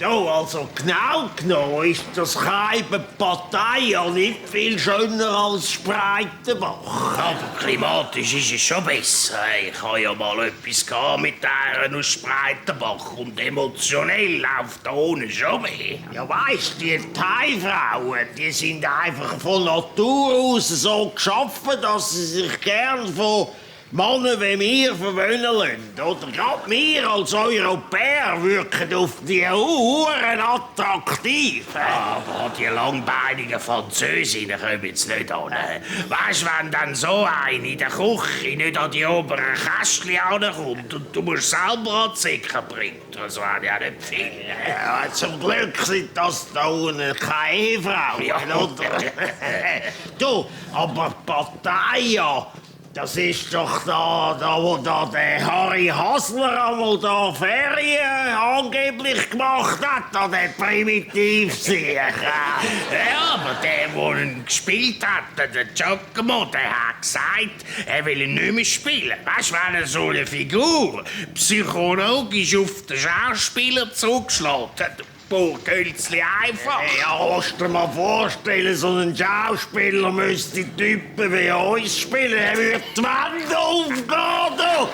Ja, also genau genommen ist das Keiben Pattaya nicht viel schöner als Spreitenbach. Aber klimatisch ist es schon besser. Ich habe ja mal etwas mit Ähren aus Spreitenbach und emotionell läuft da ohne schon mehr. Ja, weisst, die Thai-Frauen, die sind einfach von Natur aus so geschaffen, dass sie sich gern von Männer wie wir verwöhnen lassen. Oder gerade wir als Europäer wirken auf die Uhren attraktiv. Aber die langbeinigen Französinnen kommen jetzt nicht an. Weisst, wenn dann so eine in der Küche nicht an die oberen Kästchen ankommt und du musst selber an die Säcke bringen, das wäre ja nicht viel. Ja, zum Glück sind das da unten keine Ehefrauen, Ja. oder? Du, aber Pattaya, das ist doch da wo der Harry Hasler einmal da Ferien angeblich gemacht hat, an den Primitivsee. Ja, aber der ihn gespielt hat, der Giacomo, der hat gesagt, er will ihn nicht mehr spielen. Weißt du, wenn er so eine Figur psychologisch auf den Schauspieler zugeschlagen hat, Burghölzli einfach. Ja, kannst du dir mal vorstellen, so ein Schauspieler müsste Typen wie uns spielen. Er würde die Wände aufgehen, du.